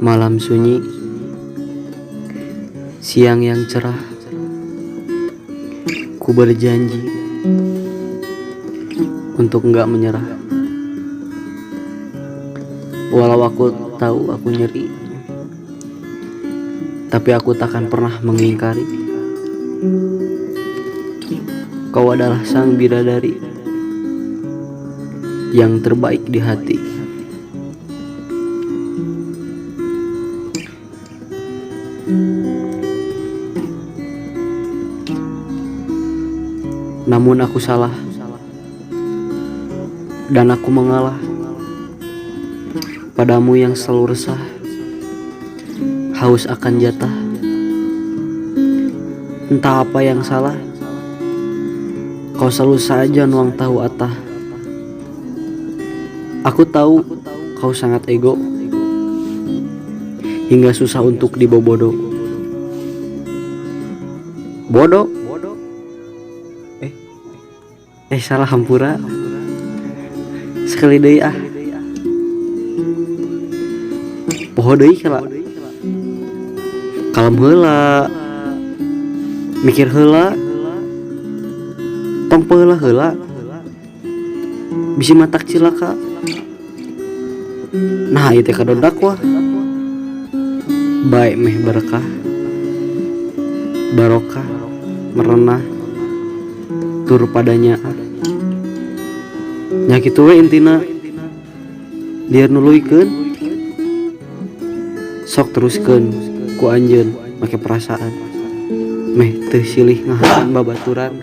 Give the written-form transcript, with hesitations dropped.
Malam sunyi, siang yang cerah, ku berjanji untuk enggak menyerah. Walau aku tahu aku nyeri, tapi aku takkan pernah mengingkari. Kau adalah sang bidadari yang terbaik di hati. Namun aku salah dan aku mengalah padamu yang selalu resah, haus akan jatah. Entah apa yang salah, kau selalu saja nuang tahu atah. Aku tahu kau sangat ego, hingga susah untuk dibobodo. Bodoh. Salah hampura. Sekali deui ah. Poho deui kala. Kalem heula. Mikir heula. Tong peheula heula. Bisi matak cilaka. Nah, ieu teh kado dakwah. Baik meh berkah. Barokah merenah tur padanya. Nya kitu we intina. Lieur nuluykeun. Sok teruskeun ku anjeun make perasaan. Meh teu silih ngahakan babaturan.